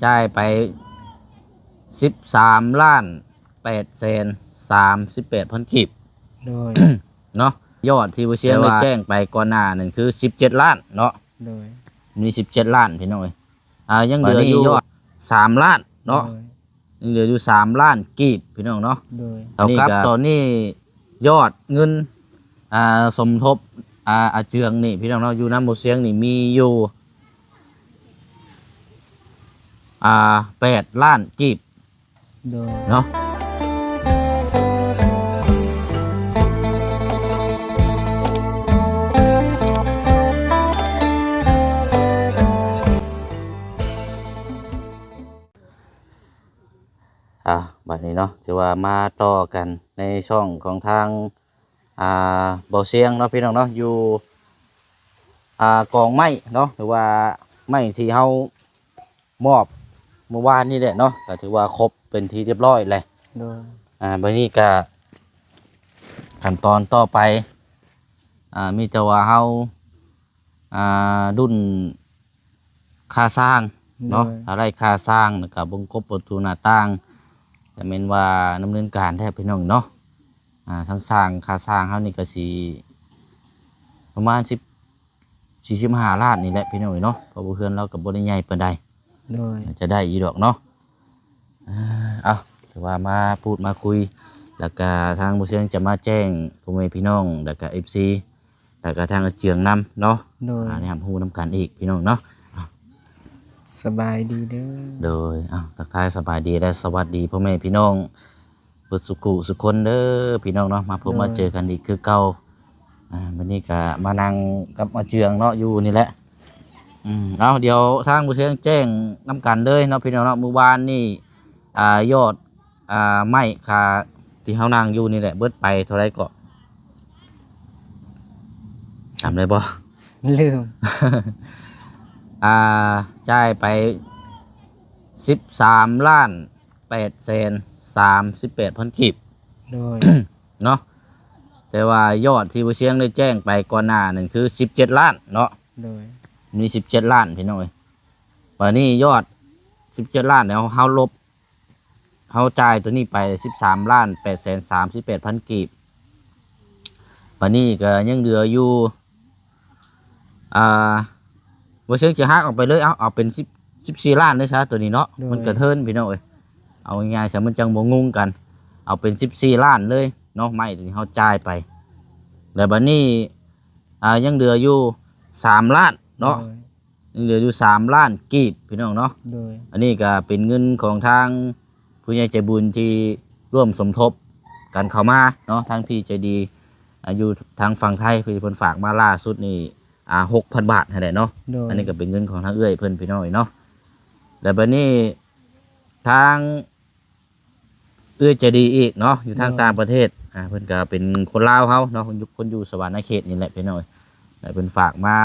ຈ່າຍໄປສິບສາມລ້ານແປດແສນສາມສິບແປດພັນກີບ ໂດຍ ເນາະ. ຍອດທີ່ບໍ່ຊຽງ ແຕ່ວ່າ ໄດ້ແຈ້ງໄປກ່ອນໜ້ານັ້ນຄືສິບເຈັດລ້ານເນາະ ໂດຍ ມີສິບເຈັດລ້ານພີ່ນ້ອງເອີຍ. ອ່າ ຍັງເຫຼືອຢູ່ ບັດນີ້ຍອດສາມລ້ານເນາະ ໂດຍ ຍັງເຫຼືອຢູ່ສາມລ້ານກີບພີ່ນ້ອງເນາະ ໂດຍ. ເທົ່າກັບ ອັນນີ້ກໍ ຕອນນີ້ຍອດເງິນ ອ່າ ສົມທົບ ອ່າ ອາເຈືອງນີ້ພີ່ນ້ອງເນາະ ຢູ່ນຳບໍ່ຊຽງນີ້ມີຢູ່ ອ່າ ແປດລ້ານກີບ ໂດຍ ເນາະ. ອ່າ ບັດນີ້ເນາະ ຖືວ່າມາຕໍ່ກັນໃນຊ່ອງຂອງທາງ ອ່າ ບໍ່ຊຽງເນາະ ພີ່ນ້ອງເນາະ ຢູ່ ອ່າ ກອງໄມ້ເນາະ ຫຼືວ່າໄມ້ທີ່ເຮົາມອບມື້ວານນີ້ແຫຼະເນາະ ກໍຖືວ່າຄົບເປັນທີ່ຮຽບຮ້ອຍແລ້ວ ໂດຍ ອ່າ ບັດນີ້ກໍຂັ້ນຕອນຕໍ່ໄປ ອ່າ ມີແຕ່ວ່າເຮົາ ອ່າ ດຸ້ນຄ່າສ້າງເນາະ ໂດຍ ຖ້າໄດ້ຄ່າສ້າງ ແລ້ວກໍເບິ່ງກົບປະຕູໜ້າຕ່າງ ກໍແມ່ນວ່າດຳເນີນການແທ້ພີ່ນ້ອງເນາະ. ອ່າ ທາງສ້າງ ຄ່າສ້າງເຮົານີ້ກໍຊິປະມານສິບ ສີ່ສິບຫ້າລ້ານນີ້ແຫຼະພີ່ນ້ອງເອີຍເນາະ ເພາະວ່າເຮືອນລາວກໍບໍ່ໄດ້ໃຫຍ່ປານໃດ ໂດຍ ຈະໄດ້ຢູ່ດອກເນາະ. ເອົາ ຖືວ່າມາພູດມາຄຸຍ ແລ້ວກະທາງບໍ່ຊຽງຈະມາແຈ້ງພໍ່ແມ່ພີ່ນ້ອງ ແລ້ວກະເອັຟຊີ ແລ້ວກະທາງອາເຈືອງນຳເນາະ ໂດຍ ອ່າ ໄດ້ຮັບຮູ້ນຳກັນອີກພີ່ນ້ອງເນາະ. ສະບາຍດີເດີ ໂດຍ ເອົາ ທັກທາຍສະບາຍດີ ແລະ ສະຫວັດດີພໍ່ແມ່ພີ່ນ້ອງ ເບິດສຸຂູສຸຄົນເດີພີ່ນ້ອງເນາະ ມາພົບ ໂດຍ ມາເຈີກັນອີກຄືເກົ່າ. ອ່າ ມື້ນີ້ກະມານັ່ງກັບອາເຈືອງເນາະ ຢູ່ນີ້ແຫຼະ. ອືມ ເອົາ ດຽວທາງບໍ່ຊຽງແຈ້ງນຳກັນເລີຍເນາະ ພີ່ນ້ອງເນາະ. ມື້ວານນີ້ ອ່າ ຍອດ ອ່າ ໄມ້ຄ່າທີ່ເຮົານັ່ງຢູ່ນີ້ແຫຼະ ເບິດໄປເທົ່າໃດເກາະ ຈຳໄດ້ບໍ່? ລືມ ອ່າ ຈ່າຍໄປສິບສາມລ້ານ ແປດແສນສາມສິບແປດພັນກີບ ໂດຍ ເນາະ. ແຕ່ວ່າຍອດທີ່ບໍ່ຊຽງໄດ້ແຈ້ງໄປກ່ອນໜ້ານັ້ນຄືສິບເຈັດລ້ານເນາະ ໂດຍ ມີສິບເຈັດລ້ານພີ່ນ້ອງເອີຍ. ບາດນີ້ຍອດສິບເຈັດລ້ານແລ້ວ ເຮົາລົບ ເຮົາຈ່າຍຕົວນີ້ໄປສິບສາມລ້ານແປດແສນສາມສິບແປດພັນກີບ ບາດນີ້ກໍຍັງເຫຼືອຢູ່ ອ່າ ບໍ່ເຊີງຊິຫັກອອກໄປເລີຍ ເອົາ ເອົາເປັນສິບ ສິບສີ່ລ້ານເລີຍຊະ ຕົວນີ້ເນາະ ໂດຍ ມັນກະເທີນພີ່ນ້ອງເອີຍ. ເອົາງ່າຍໆຊະ ມັນຈັ່ງບໍ່ງົງກັນ ເອົາເປັນສິບສີ່ລ້ານເລີຍເນາະ ໄມ້ຕົວນີ້ເຮົາຈ່າຍໄປ. ແລ້ວບັດນີ້ ອ່າ ຍັງເຫຼືອຢູ່ສາມລ້ານເນາະ ໂດຍ ຍັງເຫຼືອຢູ່ສາມລ້ານກີບພີ່ນ້ອງເນາະ ໂດຍ. ອັນນີ້ກະເປັນເງິນຂອງທາງ ຜູ້ໃຫຍ່ໃຈບຸນທີ່ຮ່ວມສົມທົບກັນເຂົ້າມາເນາະ ທາງພີ່ໃຈດີ ອ່າ ຢູ່ທາງຝັ່ງໄທ ເພິ່ນ ເພິ່ນຝາກມາລ່າສຸດນີ້ ອ່າ ຫົກພັນບາດຫັ້ນແຫຼະເນາະ ໂດຍ. ອັນນີ້ກໍເປັນເງິນຂອງທາງເອື້ອຍເພິ່ນພີ່ນ້ອງເນາະ. ແລ້ວບັດນີ້ທາງເອື້ອຍໃຈດີອີກເນາະ ຢູ່ທາງ ໂດຍ ຕ່າງປະເທດ ອ່າ ເພິ່ນກໍເປັນຄົນລາວເຮົາເນາະ ເພິ່ນຢູ່ ເພິ່ນຢູ່ສະຫວັນນະເຂດນີ້ແຫຼະພີ່ນ້ອງ ແລ້ວເພິ່ນຝາກມາ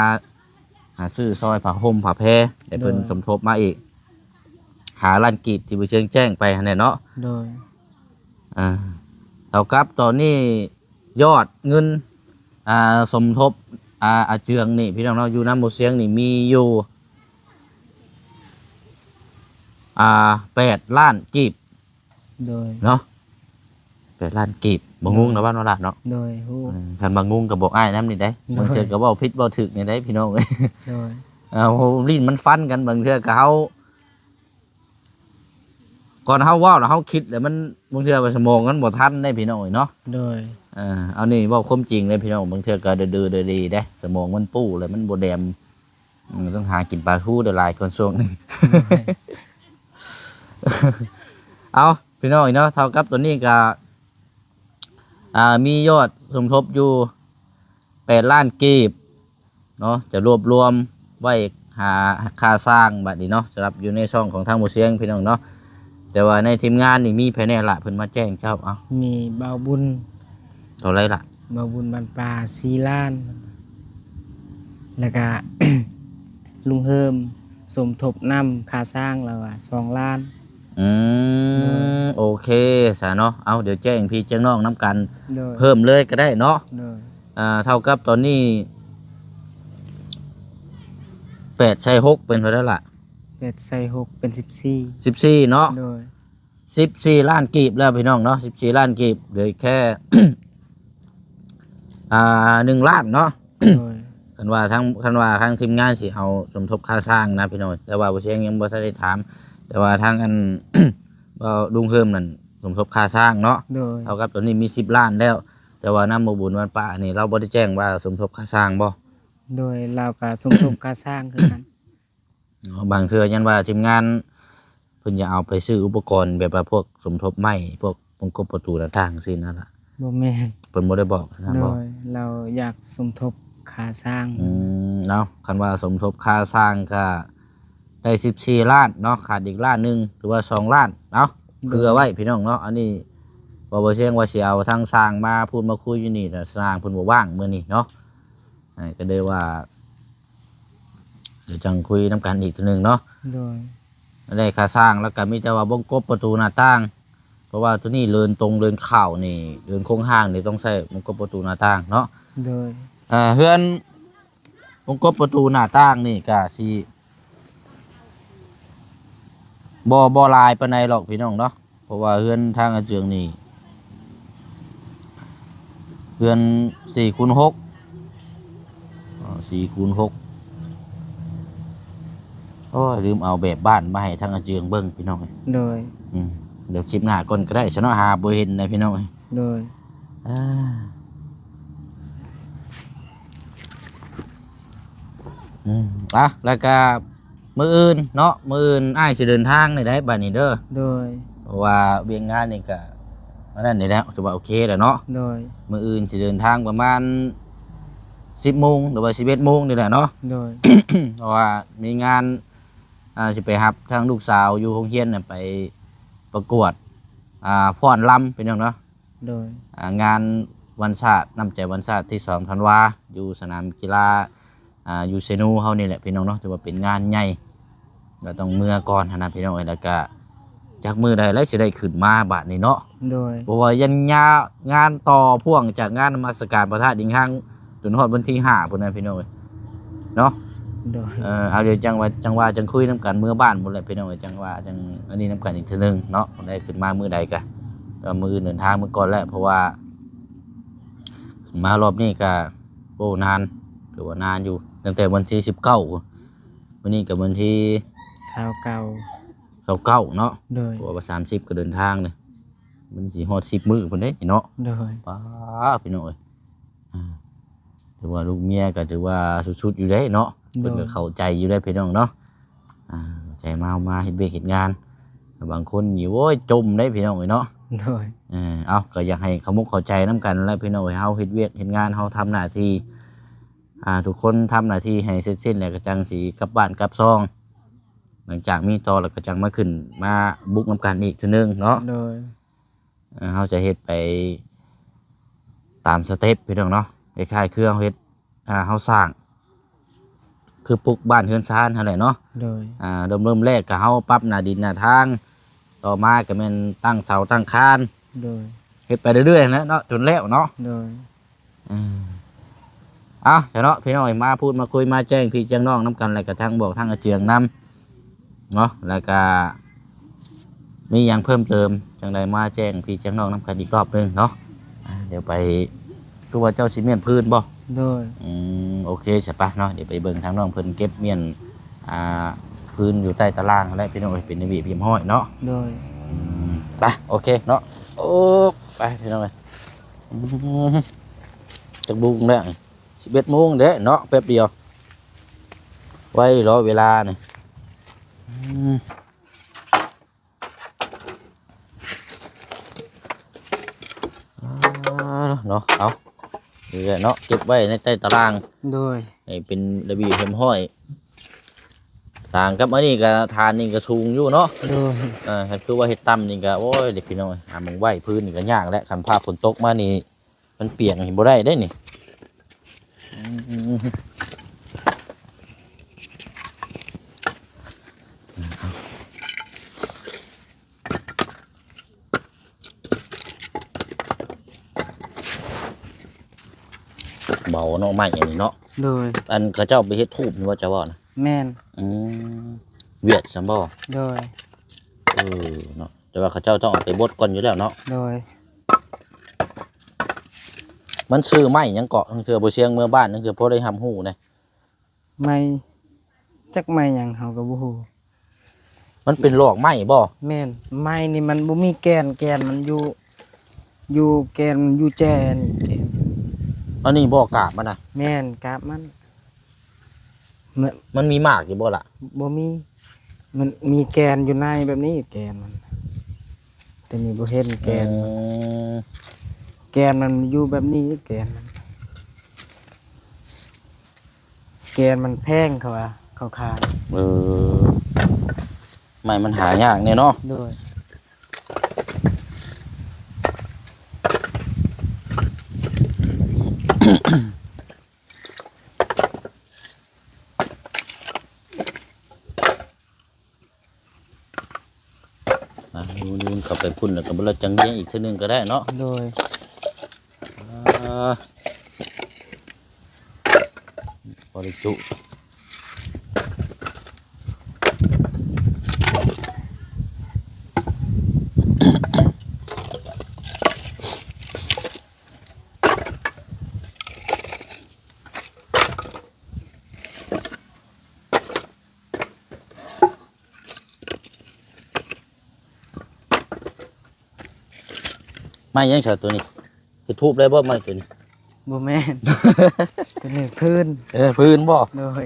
ອ່າ ຊື້ຊອຍຜ້າຫົ່ມຜ້າແພ ແລ້ວເພິ່ນ ໂດຍ ສົມທົບມາອີກຫ້າລ້ານກີບ ທີ່ບໍ່ເຊີງແຈ້ງໄປຫັ້ນແຫຼະເນາະ ໂດຍ. ອ່າ ເທົ່າກັບຕອນນີ້ຍອດເງິນ ອ່າ ສົມທົບ ອ່າ ອາເຈືອງນີ້ພີ່ນ້ອງເນາະ ຢູ່ນຳບໍ່ຊຽງນີ້ມີຢູ່ ອ່າ ແປດລ້ານກີບ ໂດຍ ເນາະ ແປດລ້ານກີບ. ບໍ່ງົງເນາະ ໂດຍ ບ້ານວ່າລະເນາະ ໂດຍ ຮູ້ ເອີ ຄັນວ່າງົງກໍບອກອ້າຍນຳນີ້ເດ້ ໂດຍ ບາງເທື່ອກໍເວົ້າຜິດເວົ້າຖືກນີ້ເດ້ພີ່ນ້ອງເອີຍ ໂດຍ. ເອົາ ເວົ້າ ລີ້ນມັນຟັນກັນ ບາງເທື່ອກໍເຮົາ ກ່ອນເຮົາເວົ້າແລ້ວເຮົາຄິດແລ້ວມັນ ບາງເທື່ອວ່າສະໝອງມັນບໍ່ທັນເດ້ພີ່ນ້ອງເອີຍເນາະ ໂດຍ. ເອີ ເອົານີ້ເວົ້າຄວາມຈິງເດ້ພີ່ນ້ອງ ບາງເທື່ອກໍດືໆເດ້ ສະໝອງມັນປູ້ແລ້ວມັນບໍ່ແດມ ອືມ ຕ້ອງຫາກິນປາທູໄດ້ຫຼາຍກ່ອນຊ່ວງນີ້ ໂດຍ. ເອົາ ພີ່ນ້ອງເນາະ ເທົ່າກັບຕົວນີ້ກໍ ອ່າ ມີຍອດສົມທົບຢູ່ແປດລ້ານກີບເນາະ ຈະລວບລວມໄວ້ຫາຄ່າສ້າງບັດນີ້ເນາະ ສຳລັບຢູ່ໃນຊ່ອງຂອງທາງບໍ່ຊຽງພີ່ນ້ອງເນາະ. ແຕ່ວ່າໃນທີມງານນີ້ມີໃຜແດ່ລະ ເພິ່ນມາແຈ້ງເຈົ້າ? ເອົາ ມີບ່າວບຸນ ເທົ່າໃດລະ? ບ່າວບຸນບ້ານປ່າສີ່ລ້ານ ແລ້ວກະ ລຸງເຮີມສົມທົບນຳຄ່າສ້າງລາວວ່າສອງລ້ານ. ອືມ ໂດຍ ໂອເຄຊະເນາະ. ເອົາ ດຽວແຈ້ງພີ່ແຈ້ງນ້ອງນຳກັນ ໂດຍ ເພີ່ມເລີຍກໍໄດ້ເນາະ ໂດຍ. ເທົ່າກັບຕອນນີ້ແປດໃສ່ຫົກເປັນເທົ່າໃດລະ? ແປ ແປດໃສ່ຫົກເປັນສິບສີ່ ສິບສີ່ເນາະ ໂດຍ ສິບສີ່ລ້ານກີບແລ້ວພີ່ນ້ອງເນາະ ສິບສີ່ລ້ານກີບ ເຫຼືອແຄ່ ອ່າ ໜຶ່ງລ້ານເນາະ ໂດຍ ຄັນວ່າທາງ ຄັນວ່າທາງທີມງານຊິເອົາສົມທົບຄ່າສ້າງນະພີ່ນ້ອງ ແຕ່ວ່າບໍ່ຊຽງຍັງບໍ່ທັນໄດ້ຖາມ ແຕ່ວ່າທາງອັນ ບໍ່ລຸງເຮີມນັ້ນສົມທົບຄ່າສ້າງເນາະ ໂດຍ ເທົ່າກັບຕອນນີ້ມີສິບລ້ານແລ້ວ ແຕ່ວ່ານຳໝູ່ບຸນວັດປ່ານີ້ ລາວບໍ່ໄດ້ແຈ້ງວ່າສົມທົບຄ່າສ້າງບໍ່? ໂດຍ ລາວກໍສົມທົບຄ່າສ້າງຄືກັນ ເນາະ ບາງເທື່ອຢ້ານວ່າທີມງານເພິ່ນຢາກເອົາໄປຊື້ອຸປະກອນ ແບບວ່າພວກສົມທົບໄມ້ ພວກວົງກົບປະຕູໜ້າຕ່າງຊີ້ນະລະ ບໍ່ແມ່ນ ເພິ່ນບໍ່ໄດ້ບອກນະ ໂດ ບໍ່ ຍ ລາວຢາກສົມທົບຄ່າສ້າງ ອືມ ເອົາ ຄັນວ່າສົມທົບຄ່າສ້າງກະໄດ້ສິບສີ່ລ້ານເນາະ ຂາດອີກລ້ານໜຶ່ງ ຫຼືວ່າສອງລ້ານ ເອົາ ໂດຍ ເຜື່ອໄວ້ພີ່ນ້ອງເນາະ ອັນນີ້ບໍ່ ບໍ່ຊຽງວ່າຊິເອົາທາງຊ່າງມາພູດມາຄຸຍຢູ່ນີ້ ແຕ່ຊ່າງເພິ່ນບໍ່ວ່າງມື້ນີ້ເນາະ ອ່າ ກໍເລີຍວ່າ ດຽວຈັ່ງຄຸຍນຳກັນອີກເທື່ອໜຶ່ງເນາະ ໂດຍ ໄດ້ຄ່າສ້າງ ແລ້ວກໍມີແຕ່ວ່າວົງກົບປະຕູໜ້າຕ່າງ ເພາະວ່າໂຕນີ້ເດີ່ນຕົງເດີ່ນຂາວນີ້ ເດີ່ນໂຄງຮ່າງນີ້ຕ້ອງໃຊ້ວົງກົບປະຕູໜ້າຕ່າງເນາະ ໂດຍ ເອີ ເຮືອນວົງກົບປະຕູໜ້າຕ່າງນີ້ກະຊິ ບໍ່ ບໍ່ຫຼາຍປານໃດດອກພີ່ນ້ອງເນາະ ເພາະວ່າເຮືອນທາງອາເຈືອງນີ້ ເຮືອນສີ່ຄູນຫົກ ອ່າ ສີ່ຄູນຫົກ ໂອ້ຍ ລືມເອົາແບບບ້ານມາໃຫ້ທາງອາເຈືອງເບິ່ງພີ່ນ້ອງ ໂດຍ ອືມ ດຽວຄລິບໜ້າກ່ອນກໍໄດ້ຊະເນາະ ຫາບໍ່ເຫັນນະພີ່ນ້ອງ ໂດຍ ອ່າ ອືມ ອ່ະ ແລ້ວກະມື້ອື່ນເນາະ ມື້ອື່ນອ້າຍຊິເດີນທາງນີ້ໄດ໋ ບາດນີ້ເດີ ໂດຍ ເພາະວ່າວຽກງານນີ້ກະອັນນັ້ນນີ້ແຫຼະ ຖືວ່າໂອເຄແລ້ວເນາະ ໂດຍ ມື້ອື່ນຊິເດີນທາງປະມານສິບໂມງ ຫຼືວ່າສິບເອັດໂມງນີ້ແຫຼະເນາະ ໂດຍ ເພາະວ່າມີງານ ອ່າ ຊິໄປຮັບທາງລູກສາວຢູ່ໂຮງຮຽນນະ ໄປປະກວດ ອ່າ ຟ້ອນລຳ ພີ່ນ້ອງເນາະ ໂດຍ ອ່າ ງານວັນຊາດ ນ້ຳໃຈວັນຊາດທີສອງທັນວາ ຢູ່ສະໜາມກິລາ ອ່າ ຢູ່ເຊນູເຮົານີ້ແຫຼະພີ່ນ້ອງເນາະ ຖືວ່າເປັນງານໃຫຍ່ ກໍຕ້ອງເມືອກ່ອນຫັ້ນນະພີ່ນ້ອງເອີຍ ແລ້ວກະຈັກມື້ໃດແລ້ວຊິໄດ້ຂຶ້ນມາບາດນີ້ເນາະ ໂດຍ ເພາະວ່າຍັງຍາວ ງານຕໍ່ພ່ວງຈາກງານນະມັດສະການພະທາດອີງຮັງ ຈົນຮອດວັນທີຫ້າພຸ້ນນະພີ່ນ້ອງເອີຍ ເນາະ ໂດຍ ເອີ ເອົາ ດຽວຈັ່ງວ່າ ຈັ່ງວ່າຈັ່ງຄຸຍນຳກັນເມືອບ້ານພຸ້ນແຫຼະພີ່ນ້ອງເອີຍ ຈັ່ງວ່າຈັ່ງອັນນີ້ນຳກັນອີກເທື່ອໜຶ່ງເນາະ ໄດ້ຂຶ້ນມາມື້ໃດກະ ແຕ່ວ່າມື້ອື່ນເດີນທາງມາກ່ອນແລ້ວ ເພາະວ່າຂຶ້ນມາຮອບນີ້ກະ ໂອ້ ນານ ຖືວ່ານານຢູ່ ຕັ້ງແຕ່ວັນທີສິບເກົ້າ ມື້ນີ້ກະວັນທີຊາວເກົ້າ ຊາວເກົ້າເນາະ ໂດຍ ເພາະວ່າສາມສິບກະເດີນທາງເລີຍ ມັນຊິຮອດສິບມື້ພຸ້ນເດ້ເນາະ ໂດຍ ປ້າ ພີ່ນ້ອງເອີຍ ອ່າ ຖືວ່າລູກເມຍກໍຖືວ່າສຸດໆຢູ່ເດ້ເນາະ ໂດຍ ເພິ່ນກໍເຂົ້າໃຈຢູ່ເດ້ພີ່ນ້ອງເນາະ ອ່າ ໃຈມາ ມາເຮັດວຽກເຮັດງານ ບາງຄົນນີ້ ໂອ້ຍ ຈົ່ມເດ້ພີ່ນ້ອງເອີຍເນາະ ໂດຍ ເອີ ເອົາ ກໍຢາກໃຫ້ເຂົ້າອົກເຂົ້າໃຈນຳກັນແຫຼະພີ່ນ້ອງເອີຍ ເຮົາເຮັດວຽກເຮັດງານ ເຮົາທຳໜ້າທີ່ ອ່າ ທຸກຄົນທຳໜ້າທີ່ໃຫ້ເສັດສິ້ນແລ້ວ ກໍຈັ່ງຊິກັບບ້ານກັບຊ່ອງ ຫຼັງຈາກມີຕໍ່ແລ້ວ ກໍຈັ່ງມາຂຶ້ນມາບຸກນຳກັນອີກເທື່ອໜຶ່ງເນາະ ໂດຍ ເອີ ເຮົາຈະເຮັດໄປຕາມສະເຕັບພີ່ນ້ອງເນາະ ຄ້າຍໆຄືເຮົາເຮັດ ອ່າ ເຮົາສ້າງ ຄືປຸກບ້ານເຮືອນຊານຫັ້ນແຫຼະເນາະ ໂດຍ ອ່າ ເລີ່ມ ເລີ່ມແລກກໍເຮົາປັບໜ້າດິນໜ້າທາງ ຕໍ່ມາກໍແມ່ນຕັ້ງເສົາຕັ້ງຄານ ໂດຍ ເຮັດໄປເລື້ອຍໆຫັ້ນແຫຼະເນາະ ຈົນແລ້ວເນາະ ໂດຍ ເອີ ເອົາ ຊະເນາະ ພີ່ນ້ອງເອີຍ ມາພູດມາຄຸຍມາແຈ້ງພີ່ແຈ້ງນ້ອງນຳກັນ ແລ້ວກະທັງບອກທາງອາເຈືອງນຳເນາະ ແລ້ວກະມີຫຍັງເພີ່ມເຕີມຈັ່ງໃດມາແຈ້ງພີ່ແຈ້ງນ້ອງນຳກັນອີກຮອບໜຶ່ງເນາະ ອ່າ ດຽວໄປ ຄືວ່າເຈົ້າຊິມ້ຽນພື້ນບໍ່? ໂດຍ ອືມ ໂອເຄ ຊະປະເນາະ ດຽວໄປເບິ່ງທາງນ້ອງເພິ່ນເກັບມ້ຽນ ອ່າ ພື້ນຢູ່ໃຕ້ຕາລ່າງຫັ້ນແຫຼະ ພີ່ນ້ອງເອີຍ ເປັນລະບຽບຮຽບຮ້ອຍເນາະ ໂດຍ ອືມ ໄປ ໂອເຄເນາະ ໂອ້ ໄປ ພີ່ນ້ອງເອີຍ ອືມ ຈັກໂມງແລ້ວ? ສິບເອັດໂມງເດ້ເນາະ ແປັບດຽວ ໄວເນາະເວລານີ້ ອືມ ອ່າ ເນາະ ເອົາ ນີ້ແຫຼະເນາະ ເກັບໄວ້ໃນໃຕ້ຕາລ່າງ ໂດຍ ໃຫ້ເປັນລະບຽບຮຽບຮ້ອຍ ຕ່າງກັບອັນນີ້ກໍ ຖານນີ້ກໍສູງຢູ່ເນາະ ໂດຍ ເອີ ຄັນຄືວ່າເຮັດຕ່ຳນີ້ກໍ ໂອ້ຍ ເດັກພີ່ນ້ອງ ຫາໝ່ອງໄວ້ພື້ນນີ້ກໍຍາກແຫຼະ ຄັນຟ້າຝົນຕົກມານີ້ ມັນປຽກນີ້ບໍ່ໄດ້ເດ້ນີ້ ອືມ ເບົາເນາະ ໄມ້ອັນນີ້ເນາະ ໂດຍ ອັນເຂົາເຈົ້າໄປເຮັດທູບນີ້ບໍ່ ເຈົ້າເວົ້ານະ? ແມ່ນ ອືມ ຫວຽດຊັ້ນບໍ່? ໂດຍ. ເອີເນາະ ແຕ່ວ່າເຂົາເຈົ້າຕ້ອງເອົາໄປບົດກ່ອນຢູ່ແລ້ວເນາະ. ໂດຍ. ມັນຊື່ໄມ້ຫຍັງເກາະ? ລາງເທື່ອບໍ່ຊຽງເມືອບ້ານ ລາງເທື່ອພໍໄດ້ຮັບຮູ້ແດ່. ໄມ້ ຈັກໄມ້ຫຍັງເຮົາກໍບໍ່ຮູ້. ມັນເປັນລອກໄມ້ບໍ່? ແມ່ນ ໄມ້ນີ້ມັນບໍ່ມີແກ່ນ ແກ່ນມັນຢູ່ ຢູ່ແກ່ນມັນຢູ່ແຈນີ້ ແກ່ນ. ອັນນີ້ບໍ່ ກາບມັນນະ? ແມ່ນ ກາບມັນ. ມັນ ມັນມີໝາກຢູ່ບໍ່ລະ? ບໍ່ມີ. ມັນມີແກ່ນຢູ່ໃນແບບນີ້ ແກ່ນມັນ ແຕ່ນີ້ບໍ່ເຫັນແກ່ນມັນ. ອືມ ແກ່ນມັນຢູ່ແບບນີ້ ແກ່ນມັນ. ແກ່ນມັນແພງ ເຂົາວ່າ ເຂົາຂາຍ. ເອີ ໄມ້ມັນຫາຍາກແດ່ເນາະ. ໂດຍ. ອ່າ ນູນໆ ເຂົ້າໄປພຸ້ນ ແລ້ວກໍບໍ່ລະຈັງລຽງອີກເທື່ອໜຶ່ງກໍໄດ້ເນາະ. ໂດຍ. ອ່າ ພໍໄດ້ຈຸ. ໄມ້ຫຍັງຊະໂຕນີ້? ເຮັດທູບໄດ້ບໍ່ໄມ້ໂຕນີ້? ບໍ່ແມ່ນ ໂຕນີ້ຟືນ. ເອີ ຟືນບໍ່? ໂດຍ.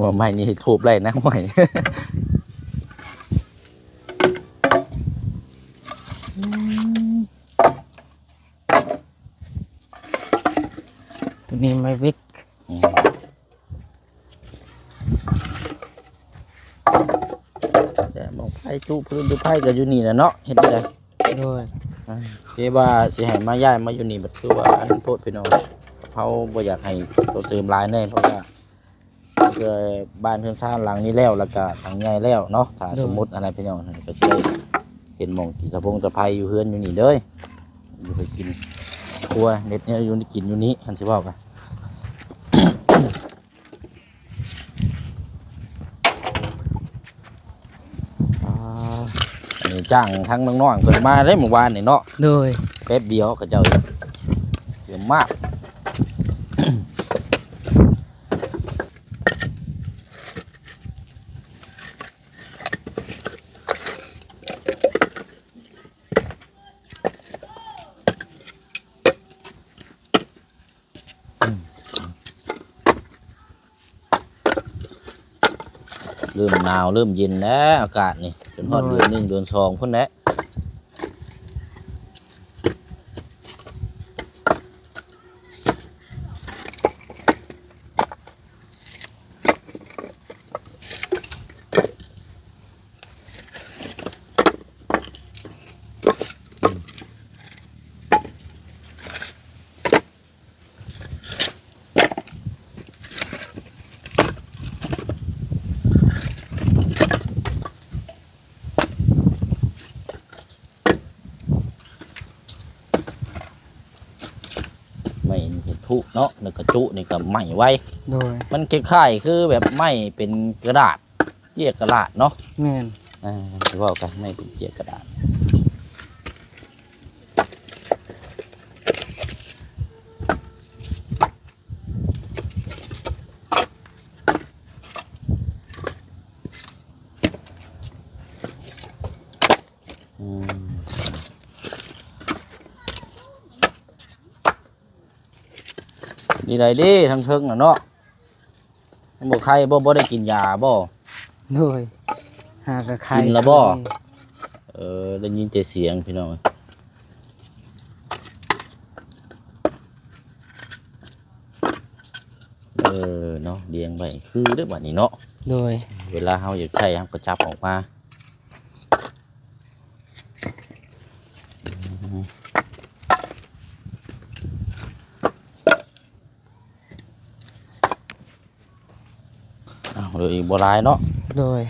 ວ່າໄມ້ນີ້ທູບໄດ້ນະ ຫ້ວຍ. ໂຕນີ້ໄມ້ວິກ. ອືມ ແຕ່ໝໍ້ໄຟ ຕູ້ຟືນ ຕູ້ໄຟກໍຢູ່ນີ້ແຫຼະເນາະ ເຮັດໄດ້ໃດ. ໂດຍ. ອ່າ ທີ່ວ່າຊິໃຫ້ມາຍ້າຍມາຢູ່ນີ້ ບັດຄືວ່າອັນໂພດພີ່ນ້ອງ ເຮົາບໍ່ຢາກໃຫ້ໂຕຕື່ມຫຼາຍແນ່ ເພາະວ່າ ເອີ ບ້ານເຮືອນຊານຫຼັງນີ້ແລ້ວ ແລ້ວກະຫຼັງໃຫຍ່ແລ້ວເນາະ. ຖ້າ ໂດຍ ສົມມຸດອັນໃດພີ່ນ້ອງ ກໍຊິໄດ້ເຫັນໝ່ອງສີຕະພົງຕະໄພຢູ່ເຮືອນຢູ່ນີ້ເດີ ຢູ່ໄປກິນຄົວເຮັດແນວຢູ່ກິນຢູ່ນີ້ ຄັນຊິເວົ້າກະ. ອ່າ ອັນນີ້ຈ້າງທັງນ້ອງໆ ເພິ່ນມາເດ້ມື້ວານນີ້ເນາະ. ໂດຍ. ແປັບດຽວເຂົາເຈົ້າເອີຍ ເອີຍມາກ. ເລີ່ມໜາວເລີ່ມເຢັນແລ້ວອາກາດນີ້ ຈົນຮອດເດືອນໜຶ່ງເດືອນສອງພຸ້ນແຫຼະ. ໄມ້ເຮັດທຸເນາະ ແລ້ວກະຈຸນີ້ກະໄໝ້ໄວ. ໂດຍ. ມັນຄ້າຍໆຄືແບບໄມ້ເປັນກະດາດ ເຈ້ຍກະດາດເນາະ. ແມ່ນ. ເອີ ຊິເວົ້າກັນ ໄມ້ເປັນເຈ້ຍກະດາດ. ອືມ ນີ້ໄດເດ້ ທາງເທິງນະເນາະ ມັນບໍ່ໄຄບໍ່? ບໍ່ໄດ້ກິນຢາບໍ່? ໂດຍ ຫາກະໄຄ. ກິນລະບໍ່? ເອີ ໄດ້ຍິນແຕ່ສຽງພີ່ນ້ອງ. ເອີເນາະ ລຽງໄວ້ຄືເດ້ບາດນີ້ເນາະ. ໂດຍ. ເວລາເຮົາຢາກໃຊ້ເຮົາກໍຈັບອອກມາ. ເອົາ ເຫຼືອອີກບໍ່ຫຼາຍເນາະ. ໂດຍ.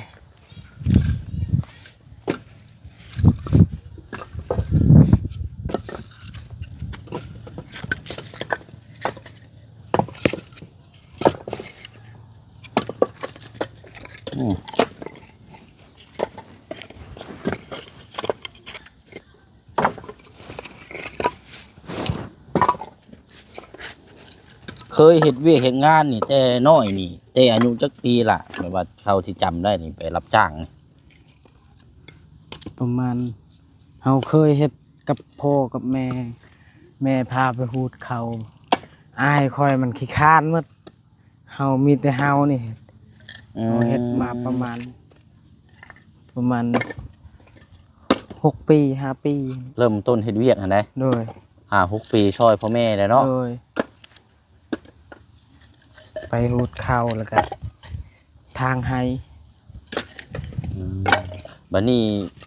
ເຄີຍເຮັດວຽກເຮັດງານນີ້ແຕ່ນ້ອຍນີ້ ແຕ່ອາຍຸຈັກປີລະ? ແບບວ່າເທົ່າທີ່ຈຳໄດ້ນີ້ ໄປຮັບຈ້າງນີ້. ປະມານ ເຮົາເຄີຍເຮັດກັບພໍ່ກັບແມ່ ແມ່ພາໄປຫູດເຂົ້າ. ອ້າຍຂ້ອຍມັນຂີ້ຄ້ານໝົດ. ເຮົາມີແຕ່ເຮົານີ້ເຮັດ. ອືມ ເຮົາເຮັດມາປະມານ ປະມານຫົກປີ ຫ້າປີ. ເລີ່ມຕົ້ນເຮັດວຽກຫັ້ນໃດ໋? ໂດຍ. ຫ້າຫົກປີ ຊ່ອຍພໍ່ແມ່ແລ້ວເນາະ? ໂດຍ. ໄປຫູດເຂົ້າ ແລ້ວກະຖາງໄຮ່. ອືມ ບັດນີ້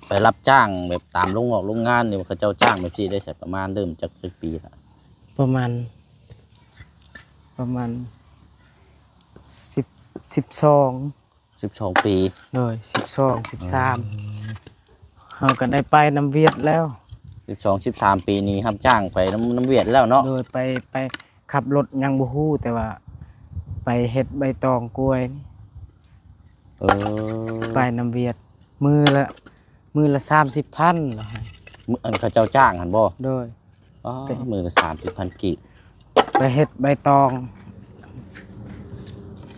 ໄປຮັບຈ້າງແບບຕາມໂຮງງອກໂຮງງານນີ້ ເຂົາເຈົ້າຈ້າງແບບຊີ້ໄດ້ໃສ ປະມານເລີ່ມຈັກ ຈັກປີລະ? ປະມານ ປະມານສິບ ສິບສອງ ສິບສອງປີ. ໂດຍ ສິບສອງ ສິບສາມ. ອືມ ເຮົາກໍໄດ້ໄປນຳຫວຽດແລ້ວ. ສິບສອງ ສິບສາມປີນີ້ຮັບຈ້າງໄປນຳ ນຳຫວຽດແລ້ວເນາະ? ໂດຍ ໄປ ໄປຂັບລົດຍັງບໍ່ຮູ້ ແຕ່ວ່າໄປເຮັດໃບຕອງກ້ວຍ. ເອີ ໄປນຳຫວຽດ ມື້ລະ ມື້ລະສາມສິບພັນລະໃຫ້. ມື້ ອັນເຂົາເຈົ້າຈ້າງຫັ້ນບໍ່? ໂດຍ. ອໍ ເປັນ ມື້ລະສາມສິບພັນກີບ ໄປເຮັດໃບຕອງ.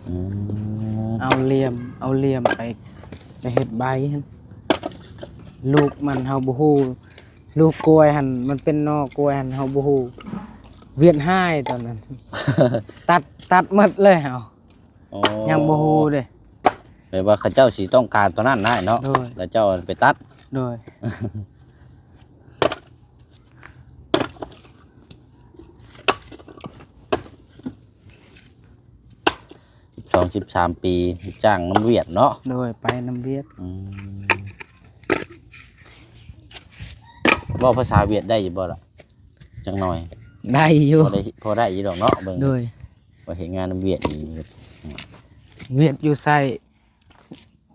ອືມ ເອົາຫຼ້ຽມ ເອົາຫຼ້ຽມໄປ ໄປເຮັດໃບຫັ້ນ. ລູກມັນເຮົາບໍ່ຮູ້ ລູກກ້ວຍຫັ້ນ ມັນເປັນໜໍ່ກ້ວຍຫັ້ນ ເຮົາບໍ່ຮູ້. ຫວຽດຮ້າຍຕອນນັ້ນ ຕັດ ຕັດໝົດເລີຍເຮົາ. ອໍ ຍັງບໍ່ຮູ້ເດ້ ແບບວ່າເຂົາເຈົ້າຊິຕ້ອງການຕອນນັ້ນນະເນາະ. ໂດຍ. ແລ້ວເຈົ້າໄປຕັດ. ໂດຍ. ສິບສອງ ສິບສາມປີ ຈ້າງນຳຫວຽດເນາະ? ໂດຍ ໄປນຳຫວຽດ. ອືມ ເວົ້າພາສາຫວຽດໄດ້ຢູ່ບໍ່ລະ? ຈັກໜ່ອຍ. ໄດ້ຢູ່ ພໍໄດ້ ພໍໄດ້ຢູ່ດອກເນາະ ເບິ່ງ. ໂດຍ. ວ່າເຮັດງານນຳຫວຽດນີ້ ຫວຽດຢູ່ໃສ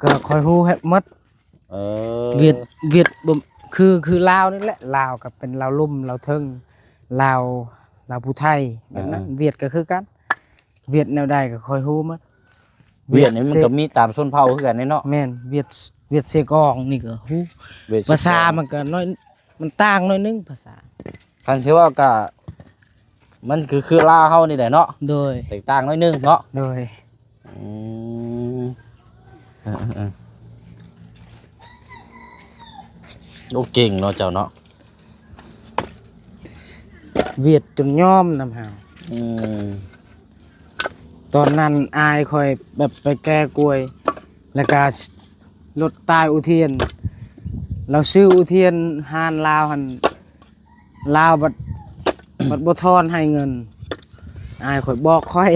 ກໍຂ້ອຍຮູ້ແຮບໝົດ. ເອີ ຫວຽດ ຫວຽດບໍ່ ຄື ຄືລາວນີ້ແຫຼະ ລາວກໍເປັນລາວລຸ່ມ ລາວເທິງ ລາວ ລາວຜູ້ໄທ ແບບນັ້ນ. ອືມ ຫວຽດກໍຄືກັນ ຫວຽດແນວໃດກໍຂ້ອຍຮູ້ໝົດ. ຫວຽດນີ້ມັນກໍມີຕາມຊົນເຜົ່າຄືກັນເດ້ເນາະ. ແມ່ນ ຫວຽດ ຫວຽດເຊກອງນີ້ກໍຮູ້. ຫວຽດເຊກອງ ພາສາມັນກໍໜ້ອຍ ມັນຕ່າງໜ້ອຍໜຶ່ງພາສາ. ຄັນຊິເວົ້າກະ ມັນຄື ຄືລາວເຮົານີ້ແຫຼະເນາະ. ໂດຍ. ແຕກຕ່າງໜ້ອຍໜຶ່ງເນາະ. ໂດຍ. ອືມ ເອີໆໆ ໂອ້ ເກັ່ງເນາະເຈົ້າເນາະ. ຫວຽດຈົນຍອມນຳເຮົາ. ອືມ ຕອນນັ້ນອ້າຍຂ້ອຍແບບໄປແກ່ກ້ວຍ ແລ້ວກະລົດຕາຍອຸທຽນ ລາວຊື້ອຸທຽນຮ້ານລາວຫັ້ນ ລາວບັດ ບັດບໍ່ທອນໃຫ້ເງິນ. ອ້າຍຂ້ອຍບອກຂ້ອຍ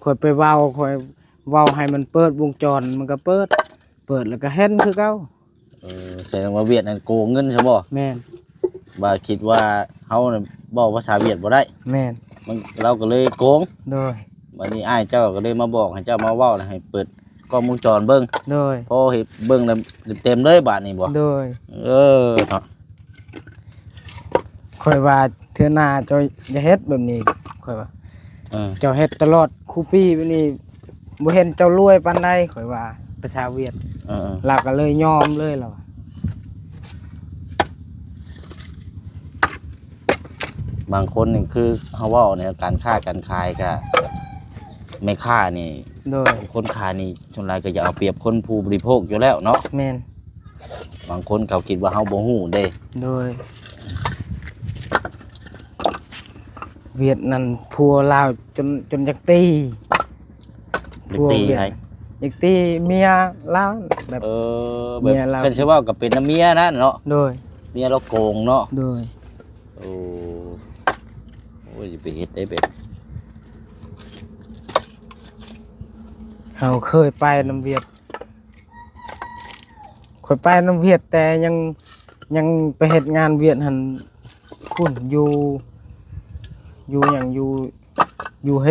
ຂ້ອຍໄປເວົ້າ ຂ້ອຍເວົ້າໃຫ້ມັນເປີດວົງຈອນ ມັນກໍເປີດ ເປີດແລ້ວກໍເຫັນຄືເກົ່າ. ເອີ ແສດງວ່າຫວຽດນັ້ນໂກງເງິນຊະບໍ່? ແມ່ນ. ວ່າຄິດວ່າເຮົານັ້ນເວົ້າພາສາຫວຽດບໍ່ໄດ້. ແມ່ນ. ມັນ ລາວກໍເລີຍໂກງ. ໂດຍ. ບັດນີ້ອ້າຍເຈົ້າກໍເລີຍມາບອກໃຫ້ເຈົ້າມາເວົ້າ ໃຫ້ເປີດກ້ອງວົງຈອນເບິ່ງ. ໂດຍ. ພໍເຮັດເບິ່ງແລ້ວເຕັມເລີຍບາດນີ້ບໍ່? ໂດຍ. ເອີ ເນາະ. ຂ້ອຍວ່າເທື່ອໜ້າເຈົ້າຢ່າເຮັດແບບນີ້ ຂ້ອຍວ່າ. ເອີ ເຈົ້າເຮັດຕະຫຼອດຄູ່ປີແບບນີ້ ບໍ່ເຫັນເຈົ້າລວຍປານໃດ ຂ້ອຍວ່າ ພາສາຫວຽດ. ເອີໆ ລາວກໍເລີຍຍອມເລີຍລາວວ່າ. ບາງຄົນນີ້ຄືເຮົາເວົ້າໃນການຄ້າການຂາຍກະ ແມ່ຄ້ານີ້. ໂດຍ. ຄົນຂາຍນີ້ສ່ວນຫຼາຍກໍຢາກເອົາປຽບຄົນຜູ້ບໍລິໂພກຢູ່ແລ້ວເນາະ. ແມ່ນ. ບາງຄົນເຂົາຄິດວ່າເຮົາບໍ່ຮູ້ເດ້. ໂດຍ. ຫວຽດນັ້ນຜົວລາວຈົນ ຈົນຢາກຕີ. ຢາກຕີໃຜ? ຢາກຕີເມຍລາວ ແບບ ເອີ ແບບ ເມຍລາວ ຄັນຊິເວົ້າກໍເປັນນຳເມຍນັ້ນເນາະ. ໂດຍ. ເມຍລາວໂກງເນາະ. ໂດຍ. ໂອ້ ໂອ້ຍ ຢ່າໄປເຮັດໄດ້ແບບ ເຮົາເຄີຍໄປນຳຫວຽດ ຂ້ອຍໄປນຳຫວຽດ ແຕ່ຍັງ ຍັງໄປເຮັດງານຫວຽດຫັ້ນ ພຸ້ນ ຢູ່ ຢູ່ຫຍັງ ຢູ່ ຢູ່ເຮ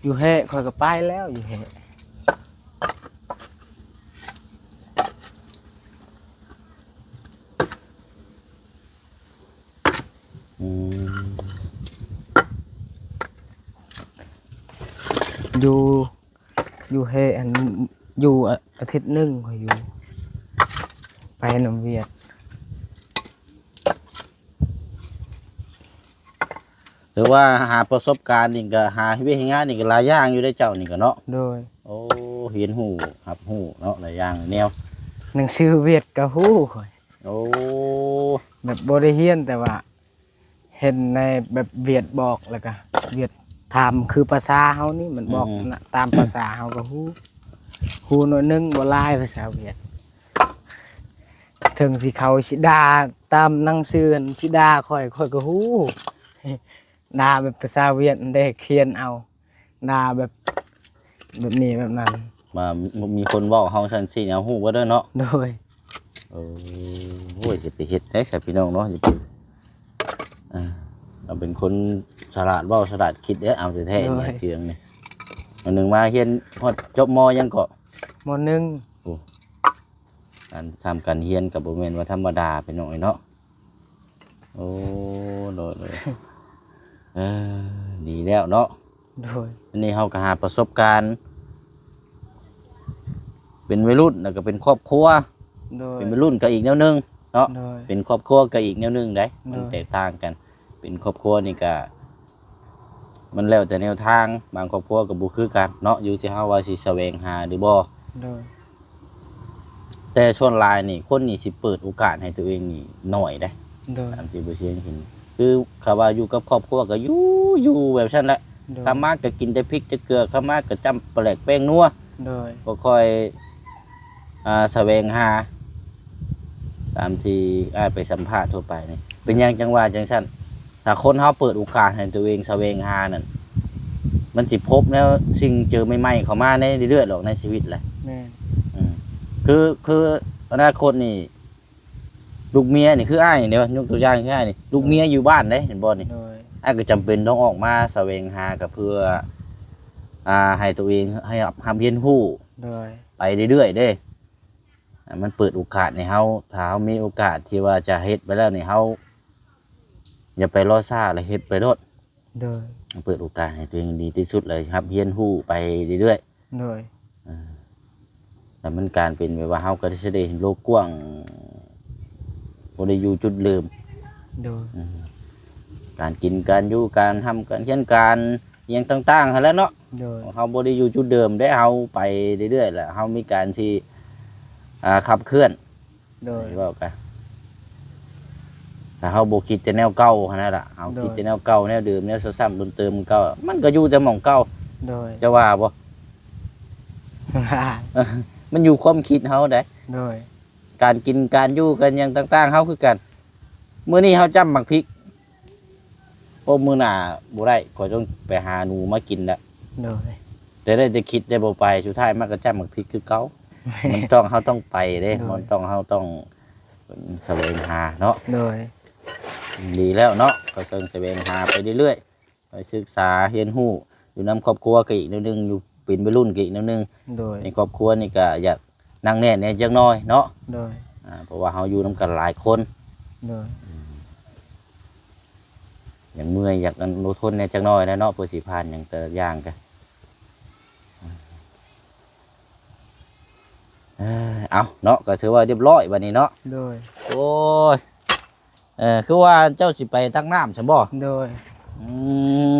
ຢູ່ເຮ ຂ້ອຍກໍໄປແລ້ວ ຢູ່ເຮ. ອືມ ຢູ່ ຢູ່ເຮຫັ້ນ ຢູ່ອາ ອາທິດໜຶ່ງຂ້ອຍຢູ່ ໄປນຳຫວຽດ. ຖືວ່າຫາປະສົບການນີ້ກໍ ຫາເຮັດວຽກເຮັດງານນີ້ກໍຫຼາຍຢ່າງຢູ່ເດ້ເຈົ້ານີ້ກໍເນາະ. ໂດຍ. ໂອ້ ຮຽນຮູ້ ຮັບຮູ້ເນາະ ຫຼາຍຢ່າງຫຼາຍແນວ. ໜັງສືຫວຽດກໍຮູ້ຂ້ອຍ. ໂອ້ ແບບບໍ່ໄດ້ຮຽນ ແຕ່ວ່າເຫັນໃນແບບຫວຽດບອກ ແລ້ວກໍຫວຽດຖາມ ຄືພາສາເຮົານີ້ມັນບອກ ອືມ ນະ ຕາມພາສາເຮົາກໍຮູ້ ຮູ້ໜ້ອຍໜຶ່ງ ບໍ່ຫຼາຍ ພາສາຫວຽດ. ເຖິງຊິເຂົາຊິດ່າຕາມໜັງສືຫັ້ນ ຊິດ່າຂ້ອຍ ຂ້ອຍກໍຮູ້ ດ່າແບບພາສາຫວຽດເດ້ ຂຽນເອົາ ດ່າແບບ ແບບນີ້ແບບນັ້ນ ວ່າມີຄົນເວົ້າເຮົາຊັ້ນຊີ້ ເຮົາຮູ້ເບິດເດີເນາະ. ໂດຍ. ເອີ ໂອ້ຍ ຈະໄປເຮັດໄດ້ຊະພີ່ນ້ອງເນາະ ຈະໄປ ອ່າ ເຮົາເປັນຄົນສະຫຼາດເວົ້າສະຫຼາດຄິດເດ້ ເອົາແທ້ໆ ໂດຍ ເນຍ ເຈືອງນີ້. ອັນໜຶ່ງມາຮຽນຮອດຈົບ ມ.ຫຍັງເກາະ? ມ.ໜຶ່ງ. ໂອ້ ການທຳການຮຽນກໍບໍ່ແມ່ນວ່າທຳມະດາ ພີ່ນ້ອງເອີຍເນາະ. ໂອ້ ໂດຍ ໂດຍ ເອີ ດີແລ້ວເນາະ. ໂດຍ. ອັນນີ້ເຮົາກໍຫາປະສົບການ ເປັນໄວລຸ້ນ ແລ້ວກໍເປັນຄອບຄົວ. ໂດຍ. ເປັນໄວລຸ້ນກໍອີກແນວໜຶ່ງເນາະ. ໂດຍ. ເປັນຄອບຄົວກໍອີກແນວໜຶ່ງເດ້ ໂດຍ ມັນແຕກຕ່າງກັນ. ເປັນຄອບຄົວນີ້ກໍ ມັນແລ້ວແຕ່ແນວທາງ ບາງຄອບຄົວກໍບໍ່ຄືກັນເນາະ ຢູ່ທີ່ເຮົາວ່າຊິສະແຫວງຫາຫຼືບໍ່. ໂດຍ. ແຕ່ສ່ວນຫຼາຍນີ້ ຄົນນີ້ຊິເປີດໂອກາດໃຫ້ຕົວເອງນີ້ໜ້ອຍເດ້. ໂດຍ. ຕາມທີ່ບໍ່ຊຽງເຫັນ ຄືຄຳວ່າຢູ່ກັບຄອບຄົວກໍຢູ່ ຢູ່ແບບຊັ້ນແຫຼະ. ໂດຍ. ຄຳມາກໍກິນແຕ່ພິກແຕ່ເກືອ ຄຳມາກໍຈ້ຳປາແຫຼກແປ້ງນົວ. ໂດຍ. ບໍ່ຄ່ອຍ ອ່າ ສະແຫວງຫາ ຕາມທີ່ອ້າຍໄປສຳພາດທົ່ວໄປນີ້ ເປັນຫຍັງຈັ່ງວ່າຈັ່ງຊັ້ນ? ຖ້າຄົນເຮົາເປີດໂອກາດໃຫ້ຕົວເອງສະແຫວງຫານັ້ນ ມັນຊິພົບແນວສິ່ງເຈີໃໝ່ໆເຂົ້າມາໃນເລື້ອຍໆດອກໃນຊີວິດແຫຼະ. ແມ່ນ. ອືມ ຄື ຄືອະນາຄົດນີ້ ລູກເມຍນີ້ ຄືອ້າຍນີ້ເດ້ ຍົກຕົວຢ່າງຄືອ້າຍນີ້ ລູກເມຍຢູ່ບ້ານເດ້ ເຫັນບໍ່ນີ້? ໂດຍ. ອ້າຍກໍຈຳເປັນຕ້ອງອອກມາສະແຫວງຫາ ກໍເພື່ອ ອ່າ ໃຫ້ຕົວເອງ ໃຫ້ຮັບ ຮັບຮຽນຮູ້ ໂດຍ ໄປເລື້ອຍໆເດ້. ອ່າ ມັນເປີດໂອກາດໃຫ້ເຮົາ ຖ້າເຮົາມີໂອກາດທີ່ວ່າຈະເຮັດໄປແລ້ວນີ້ ເຮົາຢ່າໄປລໍຊ້າ ແລ້ວເຮັດໄປໂລດ. ໂດຍ. ເປີດໂອກາດໃຫ້ຕົວເອງດີທີ່ສຸດ ແລ້ວຮັບຮຽນຮູ້ໄປເລື້ອຍໆ. ໂດຍ. ອ່າ ແລ້ວມັນການເປັນແບບວ່າ ເຮົາກໍຈະໄດ້ເຫັນໂລກກວ້າງ ບໍ່ໄດ້ຢູ່ຈຸດເດີມ. ໂດຍ. ອືມ ການກິນ ການຢູ່ ການຮ່ຳ ການຮຽນ ການ ອີ່ຫຍັງຕ່າງໆຫັ້ນແຫຼະເນາະ. ໂດຍ. ເຮົາບໍ່ໄດ້ຢູ່ຈຸດເດີມເດ້ ເຮົາໄປເລື້ອຍໆແຫຼະ ເຮົາມີການທີ່ ອ່າ ຂັບເຄື່ອນ. ໂດຍ. ເວົ້າກັນ ຖ້າເຮົາບໍ່ຄິດແຕ່ແນວເກົ່າຫັ້ນນະລະ ເຮົາ ໂດຍ ຄິດແຕ່ແນວເກົ່າ ແນວເດີມ ແນວຊ້ຳໆເຕີມໆເກົ່າ ມັນກໍຢູ່ແຕ່ໝ່ອງເກົ່າ. ໂດຍ. ເຈົ້າວ່າບໍ່? ມັນຢູ່ຄວາມຄິດເຮົາໃດ໋. ໂດຍ. ການກິນ ການຢູ່ ການຫຍັງຕ່າງໆ ເຮົາຄືກັນ ມື້ນີ້ເຮົາຈ້ຳໝາກພິກ ໂອ້ ມື້ໜ້າບໍ່ໄດ້ ຂ້ອຍຕ້ອງໄປຫາໜູມາກິນລະ. ໂດຍ. ແຕ່ໄດ້ແຕ່ຄິດແຕ່ບໍ່ໄປ ສຸດທ້າຍມາກໍຈ້ຳໝາກພິກຄືເກົ່າ. ແມ່ນ. ມັນຕ້ອງ ເຮົາຕ້ອງໄປເດ້. ໂດຍ. ມັນຕ້ອງ ເຮົາຕ້ອງສະແຫວງຫາເນາະ. ໂດຍ. ດີແລ້ວເນາະ ກໍເຊິ່ງສະແຫວງຫາໄປເລື້ອຍໆ ໄປສຶກສາຮຽນຮູ້ ຢູ່ນຳຄອບຄົວກໍອີກແນວໜຶ່ງ ຢູ່ເປັນໄວລຸ້ນກໍອີກແນວໜຶ່ງ. ໂດຍ. ໃນຄອບຄົວນີ້ກໍຢາກໜັກແໜ້ນແດ່ຈັກໜ້ອຍເນາະ. ໂດຍ. ອ່າ ເພາະວ່າເຮົາຢູ່ນຳກັນຫຼາຍຄົນ. ໂດຍ. ອືມ ຢາກເມື່ອຍ ຢາກອັນ ອົດທົນແດ່ຈັກໜ້ອຍແຫຼະເນາະ ເພື່ອຊິຜ່ານຫຍັງແຕ່ລະຢ່າງກະ ເອີ ເອົາເນາະ ກໍຖືວ່າຮຽບຮ້ອຍບັດນີ້ເນາະ. ໂດຍ. ໂອ້ຍ ເອີ ຄືວ່າເຈົ້າຊິໄປຕັກນ້ຳຊັ້ນບໍ່? ໂດຍ. ອືມ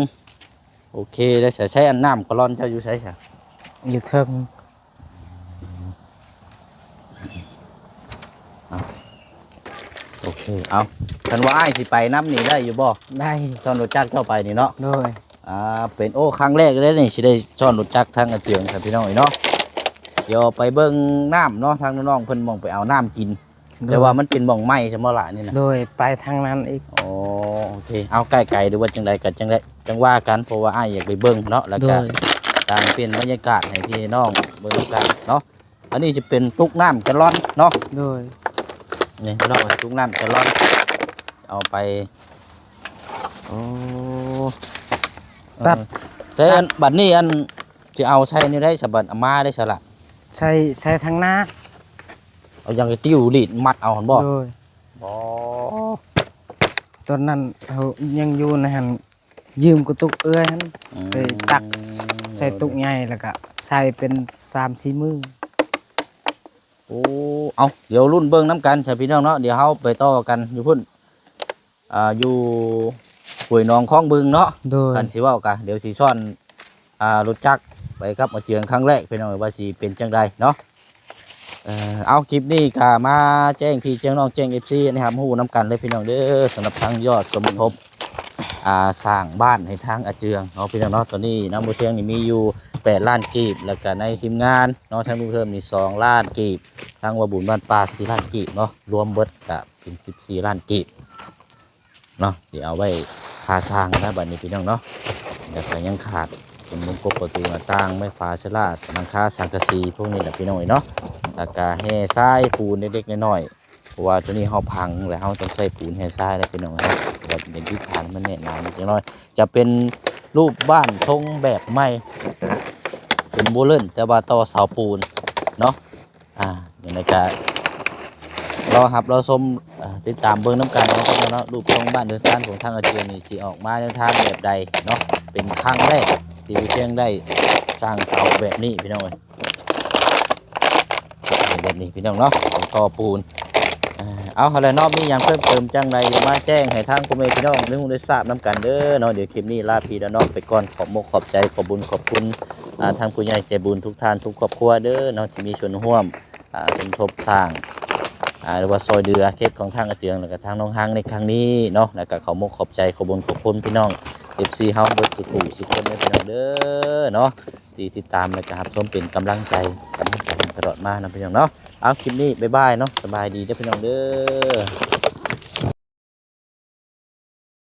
ໂອເຄເດີ ໃສ ໃສອັນນ້ຳກາລອນເຈົ້າຢູ່ໃສຊະ? ຢູ່ເທິງ. ເອົາ ໂອເຄ ເອົາ ຄັນວ່າອ້າຍຊິໄປນຳນີ້ໄດ້ຢູ່ບໍ່? ໄດ້. ຊ້ອນລົດຈັກເຈົ້າໄປນີ້ເນາະ? ໂດຍ. ອ່າ ເປັນ ໂອ້ ຄັ້ງແລກເລີຍນີ້ ຊິໄດ້ຊ້ອນລົດຈັກທາງອາເຈືອງຊັ້ນ ພີ່ນ້ອງເອີຍເນາະ. ດຽວໄປເບິ່ງນ້ຳເນາະ ທາງນ້ອງໆເພິ່ນໝ່ອງໄປເອົານ້ຳກິນ. ໂດຍ. ແຕ່ວ່າມັນເປັນໝ່ອງໃໝ່ຊັ້ນບໍ່ລະນີ້ນະ? ໂດຍ ໄປທາງນັ້ນອີກ. ອໍ ໂອເຄ ເອົາ ໃກ້ໄກ ຫຼືວ່າຈັ່ງໃດກໍຈັ່ງໃດ ຈັ່ງວ່າກັນ ເພາະວ່າອ້າຍຢາກໄປເບິ່ງເນາະ ແລ້ວກໍ ໂດຍ ຕ່າງປ່ຽນບັນຍາກາດໃຫ້ພີ່ໃຫ້ນ້ອງເບິ່ງນຳກັນເນາະ. ອັນນີ້ຈະເປັນຕຸກນ້ຳກາລອນເນາະ. ໂດຍ. ນີ້ພີ່ນ້ອງເອີຍ ຕຸກນ້ຳກາລອນ ເອົາໄປ ໂອ້ ຕັດ ເອີ ໃສ່ອັນ ຕັດ ບັດນີ້ອັນ ຈະເອົາໃສ່ແນວໃດສະບັດ ເອົາມາໄດ້ສະລະ? ໃສ່ ໃສ່ທາງໜ້າ. ເອົາຫຍັງໄປຕິວລີດມັດເອົາຫັ້ນບໍ່? ໂດຍ. ອໍ ຕອນນັ້ນເຮົາຍັງຢູ່ໃນຫັ້ນ ຢືມກະຕຸກເອື້ອຍຫັ້ນ ອືມ ໄປຕັກໃສ່ຕຸກໃຫຍ່ ແລ້ວກະໃສ່ເປັນສາມສີ່ມື້. ໂອ້ ເອົາ ດຽວລຸ້ນເບິ່ງນຳກັນຊະພີ່ນ້ອງເນາະ ດຽວເຮົາໄປຕໍ່ກັນຢູ່ພຸ້ນ ອ່າ ຢູ່ ຫ້ວຍໜອງຄອງບຶງເນາະ. ໂດຍ ຄັນຊິເວົ້າກະ ດຽວຊິຊ້ອນ ອ່າ ລົດຈັກໄປກັບອາເຈືອງຄັ້ງແລກ ພີ່ນ້ອງເອີຍ ວ່າຊິເປັນຈັ່ງໃດເນາະ. ເອີ ເອົາ ຄລິບນີ້ກະມາແຈ້ງພີ່ແຈ້ງນ້ອງ ແຈ້ງເອັຟຊີໃຫ້ຮັບຮູ້ນຳກັນເລີຍ ພີ່ນ້ອງເດີ. ສຳລັບທາງຍອດສົມທົບ ອ່າ ສ້າງບ້ານໃຫ້ທາງອາເຈືອງເນາະ ພີ່ນ້ອງເນາະ, ຕອນນີ້ນຳບໍ່ຊຽງນີ້ມີຢູ່ແປດລ້ານກີບ ແລ້ວກະໃນທີມງານເນາະ ທາງລຸງເທີມນີ້ສອງລ້ານກີບ, ທາງວ່າບຸນບ້ານປ່າສີ່ລ້ານກີບເນາະ, ລວມເບິດກະເປັນສິບສີ່ລ້ານກີບເນາະ. ຊິເອົາໄວ້ຄ່າສ້າງນະ ບັດນີ້ ພີ່ນ້ອງເນາະ. ແລ້ວກະຍັງຂາດເປັນມຸງກົບປະຕູໜ້າຕ່າງ, ໄມ້ຝາເຊລາ, ຫຼັງຄາສັງກະສີ ພວກນີ້ແຫຼະ ພີ່ນ້ອງເອີຍເນາະ. ແລ້ວກະແຮ່ຊາຍປູນເລັກໆນ້ອຍໆ ເພາະວ່າໂຕນີ້ເຮົາພັງແລ້ວ ເຮົາຕ້ອງໃຊ້ປູນແຮ່ຊາຍແລ້ວ ພີ່ນ້ອງເອີຍ. ແບບເປັນທິດຖານໃຫ້ມັນແໜ້ນໜານິດໜ້ອຍ, ຈະເປັນຮູບບ້ານຊົງແບບໃໝ່ ເປັນໂບເລີນ ແຕ່ວ່າຕໍ່ເສົາປູນເນາະ. ອ່າ ຍັງໃດກະລໍຮັບລໍຊົມ ເອີ ຕິດຕາມເບິ່ງນຳກັນເນາະ ພີ່ນ້ອງເນາະ. ຮູບຊົງບ້ານເຮືອນຊານຂອງທາງອາເຈືອງນີ້ຊິອອກມາແນວທາງແບບໃດເນາະ, ເປັນຄັ້ງແລກທີ່ບໍ່ຊຽງໄດ້ສ້າງເສົາແບບນີ້ ພີ່ນ້ອງເອີຍ. ເປັນແບບນີ້ ພີ່ນ້ອງເນາະ, ເອົາຕໍ່ປູນ. ເອົາ ຫັ້ນແຫຼະເນາະ, ມີຫຍັງເພີ່ມເຕີມຈັ່ງໃດ ດຽວມາແຈ້ງໃຫ້ທາງພໍ່ແມ່ພີ່ນ້ອງໄດ້ຮູ້ໄດ້ຊາບນຳກັນເດີເນາະ. ດຽວຄລິບນີ້ລາພີ່ລານ້ອງໄປກ່ອນ, ຂອບມົກຂອບໃຈ ຂອບບຸນຂອບຄຸນ ອ່າ ທາງຜູ້ໃຫຍ່ໃຈບຸນທຸກທ່ານທຸກຄອບຄົວເດີເນາະ ທີ່ມີສ່ວນຮ່ວມ ອ່າ ສົມທົບສ້າງ ອ່າ ຫຼືວ່າຊ່ອຍເຫຼືອເຂດຂອງທາງອາເຈືອງ ແລ້ວກະທາງນ້ອງຮັງໃນຄັ້ງນີ້ເນາະ. ແລ້ວກະຂອບມົກຂອບໃຈ ຂອບບຸນຂອບຄຸນພີ່ນ້ອງ ເອັຟຊີ ເຮົາເບິດສູ່ຜູ້ສູ່ຄົນເດີ ພີ່ນ້ອງເດີເນາະ, ທີ່ຕິດຕາມ ແລ້ວກະຮັບຊົມເປັນກຳລັງໃຈ ກຳລັງໃຈຕະຫຼອດມາເນາະ ພີ່ນ້ອງເນາະ. ເອົາ ຄລິບນີ້ ບາຍບາຍເນາະ, ສະບາຍດີເດີ ພີ່ນ້ອງເດີ.